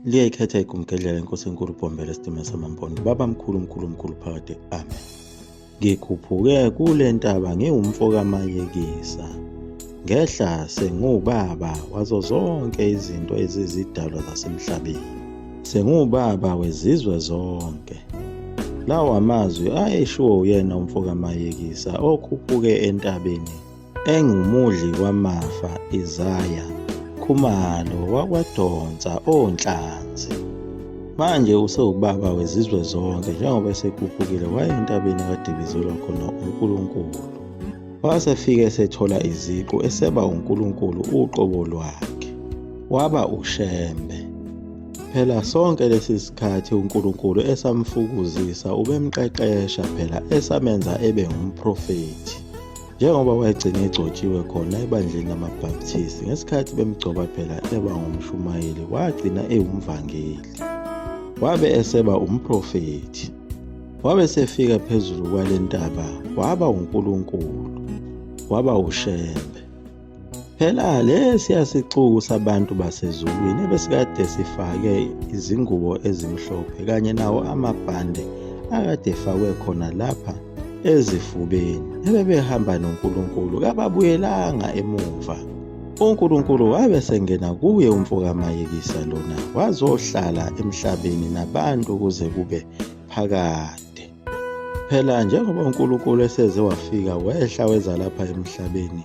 Liyayikhetha igumgedlela inkosi enkulu Bhombela Sidima samaMpondo. Baba mkhulu mkhulu mkhulu phakade. Amen. Ngikhuphuke kule ntaba ngiwumfo kaMayekisa. Ngehla sengiwubaba wazo zonke izinto ezizidalwa zasemhlabeni. Sengiwubaba wezizwe zonke. Lawa amazwi ayeshiwo uyena umfo kaMayekisa okhuphuke entabeni Engumudli wamafa Isaya Khumalo wakwadonsa onhlanzi. Manje usewubaba wezizwe zonke njengoba esekhuphukile waya entabeni akade ebizelwa khona uNkulunkulu. Wasefike esethola iziqu eseba uNkulunkulu uqobo lwakhe. Waba uShembe. Phela sonke lesi sikhathi uNkulunkulu esamfukuzisa ubemqeqesha phela esamenza ebe ngumprofethi. Njengoba wayegcine egcotshiwe khona ebandleni lamaBaptist ngesikhathi bemgcoba phela eba ngumshumayeli wagcina ewumvangeli. Wabe eseba umprofethi. Wabe sefika phezulu kwale ntaba waba uNkulunkulu. Waba uShembe. Phela lesiya sixuku sabantu basezulwini ebesikade sifake izingubo ezimhlophe kanye nawo amabhande akade efakwe khona lapha ezifubeni ebebehamba noNkulunkulu kababuyelanga emuva. UNkulunkulu wabe sengena kuye umfokaMayekisa lona wazohlala emhlabeni nabantu kuze kube phakade. Phela njengoba uNkulunkulu eseze wafika wehla weza lapha emhlabeni,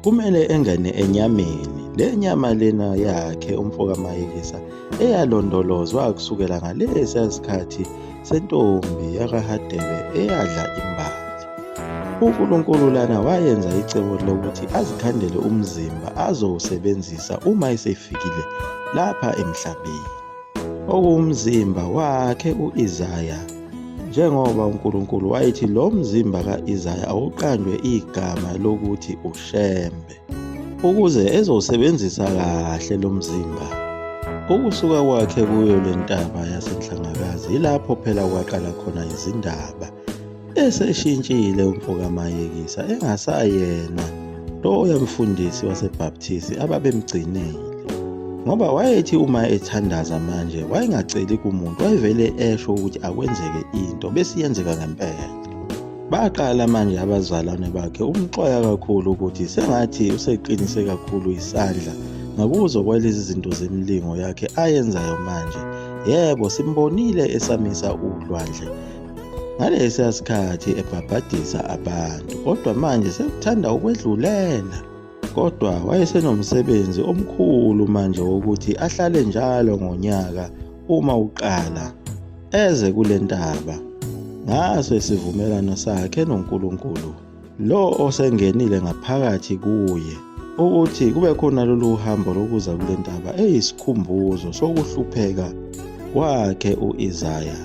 kumele engene enyameni. Le nyama lena yakhe umfokaMayekisa eyalondolozwa kusukela ngalesiya sikhathi sentombi yakaHadebe eyadla imbali. UNkulunkulu lana wayenza icebo lokuthi azikhandele umzimba azowusebenzisa uma esefikile lapha emhlabeni. Okuwumzimba wakhe u-Isaya. Njengoba uNkulunkulu wayethi lo mzimba ka-Isaya awuqanjwe igama lokuthi uShembe, ukuze ezowusebenzisa kahle lo mzimba. Ukusuka kwakhe kuyo le ntaba yaseNhlangakazi yilapho phela kwaqala khona izindaba Eseshintshile umfokaMayekisa engasayena loya mfundisi waseBaptist ababemgcinile. Ngoba wayethi uma ethandaza manje wayengaceli kumuntu wayevele esho ukuthi akwenzeke into bese iyenzeka ngempela. Baqala manje abazalwane bakhe umxwaya kakhulu ukuthi sengathi useqinise kakhulu isandla ngakuzo kwalezi zinto zemilingo yakhe ayenzayo manje. Yebo, simbonile esamisa ulwandle Ngalesiya sikhathi ebhabhadisa abantu, kodwa manje sekuthanda ukwedlulela. Kodwa wayesenomsebenzi omkhulu manje wokuthi ahlale njalo ngonyaka uma uqala eze kule ntaba ngaso isivumelwano sakhe noNkulunkulu. Lo osengenile ngaphakathi kuye ukuthi kube khona lolu hambo lokuza kule ntaba eyisikhumbuzo sokuhlupheka kwakhe u-Isaya.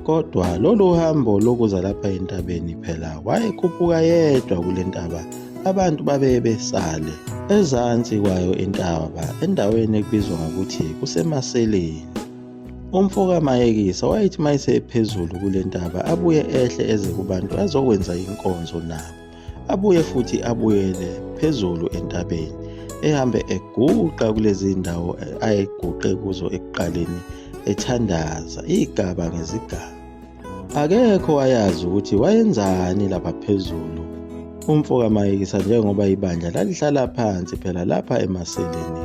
Kodwa lolu hambo lokuza lapha entabeni phela wayekhuphuka yedwa kule ntaba abantu babe besale ezansi kwayo intaba endaweni ekubizwa ngokuthi kusemaseleni. Umfo kaMayekisa wayethi uma esephezulu kule ntaba abuye ehle eze kubantu azokwenza inkonzo nabo. Abuye futhi abuyele phezulu entabeni ehambe eguqa kulezi ndawo ayeguqe kuzo ekuqaleni ethandaza igaba ngezigaba. Akekho wayazi ukuthi wayenzani lapha phezulu umfo kaMayekisa njengoba ibandla lalihlala phansi phela lapha emaseleni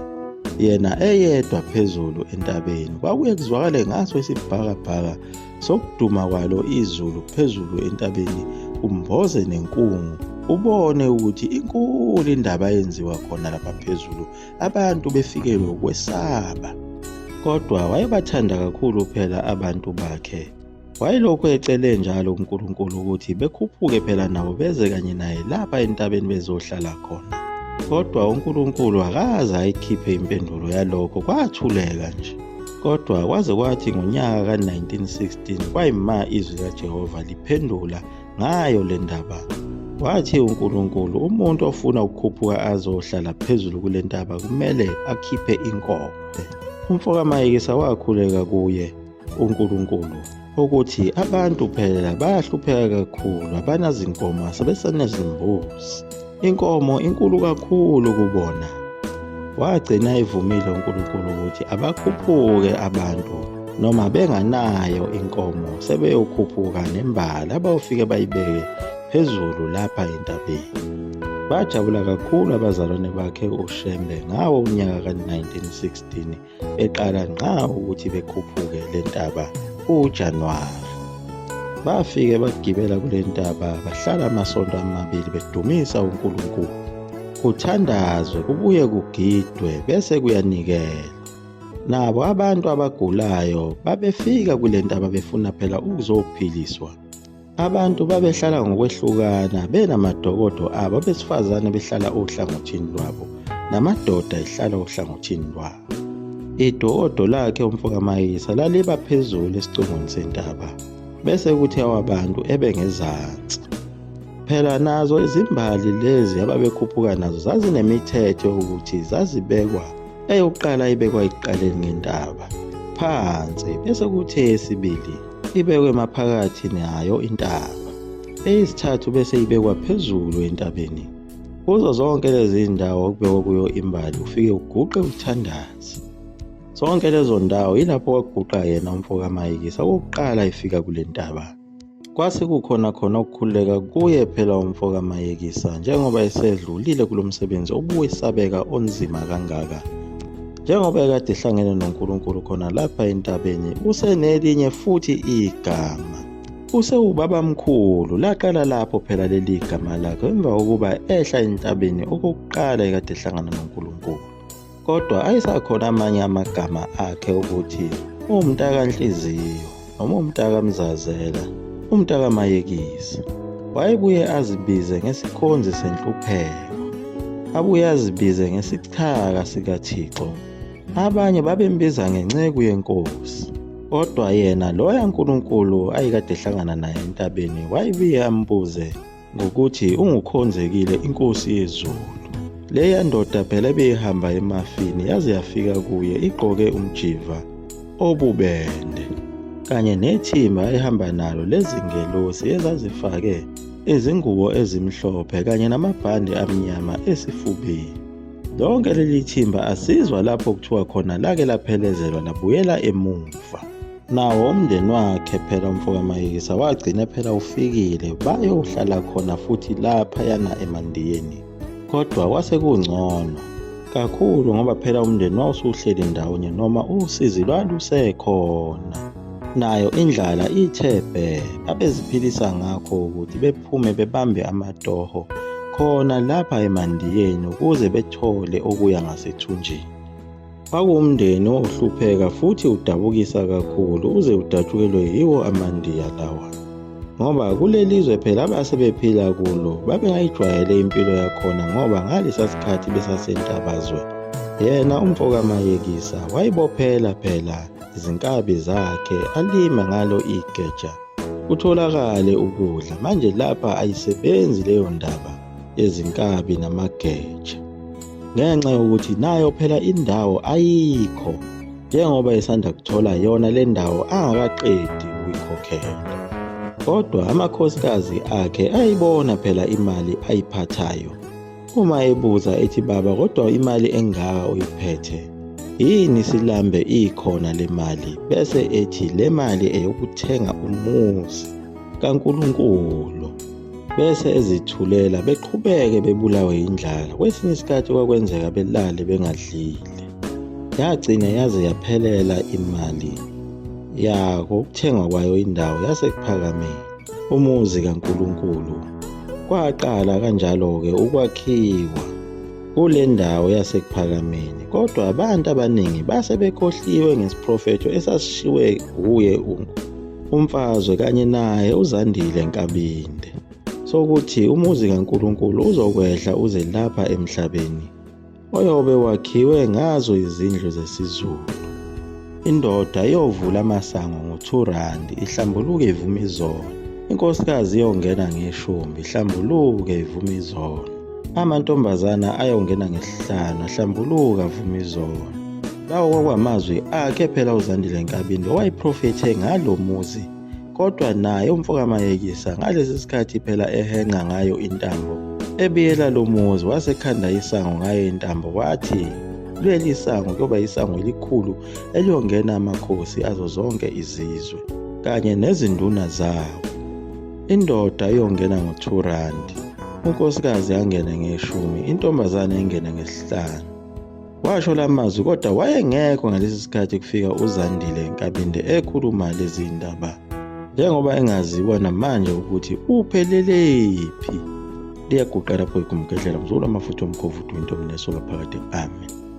yena eyedwa phezulu entabeni kwakuye kuzwakale ngaso isibhakabhaka sokuduma kwalo izulu phezulu entabeni kumboze nenkungu ubone ukuthi inkulu indaba eyenziwa khona lapha phezulu abantu befikelwe ukwesaba. Kodwa wayebathanda kakhulu phela abantu bakhe. Wayelokhu ecele njalo kuNkulunkulu ukuthi bekhuphuke phela nabo beze kanye naye lapha entabeni bezohlala khona. Kodwa uNkulunkulu akaze ayikhiphe impendulo yalokho, kwathuleka nje. Kodwa kwaze kwathi ngonyaka ka-1916 kwayima izwi likaJehova liphendula Ngayo le ndaba, wathi uNkulunkulu umuntu ofuna ukukhuphuka azohlala phezulu kule ntaba kumele akhiphe inkomo. UmfokaMayekisa wakhuleka kuye uNkulunkulu ukuthi abantu phela bayahlupheka kakhulu abanazinkomo sebesenezimbuzi. Inkomo inkulu kakhulu kubona. Wagcina evumile uNkulunkulu ukuthi abakhuphuke abantu noma benganayo inkomo sebeyokhuphuka nembala abayofike bayibeke phezulu lapha entabeni. Bajabula kakhulu abazalwane bakhe uShembe ngawo unyaka ka-1916 beqala ngqa ukuthi bekhuphuke le ntaba uJanuwari. Bafike bagibela kule ntaba bahlala amasonto amabili bedumisa uNkulunkulu. Kuthandazwe kubuye kugidwe bese kuyanikelwa. Nabo abantu abagulayo babefika kule ntaba befuna phela ukuzophiliswa. Abantu babehlala ngokwehlukana benamadokodo abo, abesifazane behlala ohlangothini lwabo namadoda ehlala ohlangothini lwabo. Idokodo lakhe umfokaMayisa laliba phezulu esicongweni sentaba bese kuthi awabantu ebe ngezansi. Phela nazo izimbali lezi ababekhuphuka nazo zazinemithetho yokuthi zazibekwa eyokuqala ibekwa ekuqaleni ngentaba phansi bese kuthi eyesibili ibekwe maphakathi nayo intaba eyesithathu bese ibekwa phezulu entabeni. Kuzo zonke lezi zindawo okubekwa kuyo imbali ufike uguqe uthandaze. Zonke lezo ndawo yilapho kwaguqa yena umfokaMayikisa okokuqala efika kule ntaba. Kwase kukhona khona ukukhululeka kuye phela umfokaMayekisa njengoba esedlulile kulo msebenzi obuwesabeka onzima kangaka. Njengoba ekade ehlangene noNkulunkulu khona lapha entabeni usenelinye futhi igama. Usewubabamkhulu laqala lapho phela leli gama lakhe emva kokuba ehla entabeni okokuqala ekade ehlangana noNkulunkulu. Kodwa ayesakhona amanye amagama akhe ukuthi uwumntakanhliziyo noma umntakamzazela, umntakamayekisi. Wayebuye azibize ngesikhonzi senhlupheko, abuye azibize ngesichaka sikaThixo. Abanye babembiza ngenceku yenkosi. Kodwa yena loya Nkulunkulu ayekade ehlangana naye entabeni wayebuye ambuze ngokuthi ungukhonzekile inkosi yezulu. Leya ndoda phela ebeyihamba emafini yaze yafika kuye igqoke umjiva obubende kanye nethimba ehamba nalo lezingelosi ezazifake izingubo ezimhlophe kanye namabhande amnyama esifubeni. Lonke leli thimba asizwa lapho kuthiwa khona lake laphelezelwa labuyela emuva. Nawo umndeni wakhe phela umfokaMayekisa wagcina phela ufikile bayohlala khona futhi laphayana eMandiyeni. Kodwa kwase kungcono kakhulu ngoba phela umndeni wawusuhleli ndawonye noma usizi lwalusekhona. Nayo indlala ithe bhe, babeziphilisa ngakho ukuthi bephume bebambe amatoho khona lapha eMandiyeni ukuze bethole okuya ngasethunjini. Kwakuwumndeni owawuhlupheka futhi udabukisa kakhulu uze udatshukelwe yiwo amaNdiya lawa. Ngoba kuleli zwe phela abase bephila kulo babengayijwayele impilo yakhona ngoba ngalesa sikhathi besasentabazwe. Yena umfo kaMayekisa wayibophela phela izinkabi zakhe alime ngalo igeja kutholakale ukudla. Manje lapha ayisebenzi leyo ndaba yezinkabi namageja ngenxa yokuthi nayo phela indawo ayikho njengoba esanda kuthola yona le ndawo angakaqedi ukuyikhokhela. Kodwa amakhosikazi akhe ayibona phela imali ayiphathayo. Uma ebuza ethi baba kodwa imali engaka uyiphethe yini silambe ikhona le mali bese ethi le mali eyokuthenga umuzi kaNkulunkulu bese ezithulela beqhubeke bebulawe yindlala kwesinye isikhathi kwakwenzeka belale bengadlile yagcina yaze yaphelela imali yako ukuthengwa kwayo indawo yasekuphakameni umuzi kaNkulunkulu kwaqala kanjalo-ke ukwakhiwa kule ndawo yasekuphakameni kodwa abantu abaningi base bekhohliwe ngesiprofetho esasishiwe wuye uMfazwe kanye naye uZandile Nkabinde sokuthi umuzi kaNkulunkulu uzokwehla uze lapha emhlabeni oyobe wakhiwe ngazo izindlu zesiZulu. Indoda iyovula amasango ngo-2 rand ihlambuluke ivume izono. Inkosikazi iyongena ngeshumbi ihlambuluke ivume izono. Amantombazana ayongena ngesihlanu ahlambuluka avume izono. Lawo kwakwamazwi akhe phela uZandile Nkabinde owayeprofethe ngalo muzi kodwa naye umfokaMayekisa ngalesi sikhathi phela ehenqa ngayo intambo ebiyela lo muzi wasekhanda isango ngayo intambo wathi Leli sango kuyoba isango elikhulu eliyongena amakhosi azo zonke izizwe kanye nezinduna zawo. Indoda iyongena ngo-2 randi, unkosikazi angene ngeshumi, intombazane ingene ngesihlanu. Washo la mazwi kodwa wayengekho ngalesi sikhathi kufika uZandile Nkabinde ekhuluma lezi ndaba njengoba engaziwa namanje ukuthi uphelelephi. Liyaguqa lapho igumgedlela mzukulu amafutha omkhovu udwinto mnesoka phakade. Amen.